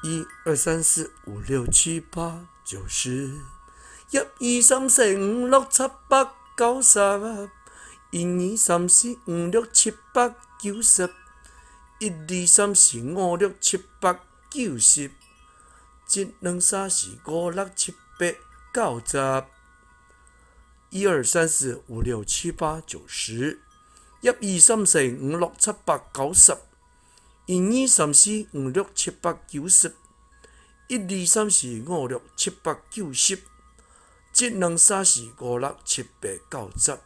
一二三四五六七八九十，一二三四五六七八九十，一二三四五六七八九十，一二三四五六七八九十，一兩三四五六七八九十，一二三四五六七八九十，一二三四五六七八九十，一二三四五六七八九十，一二三四五六七八九十，一兩三四五六七八九十，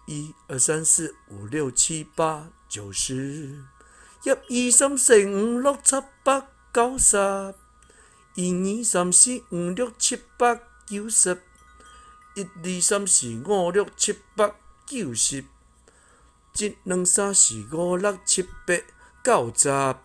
一二三四五六七八九十，一二三四五六七八九十，一二三四五六七八九十，一二三四五六七八九十，一兩三四五六七八九十。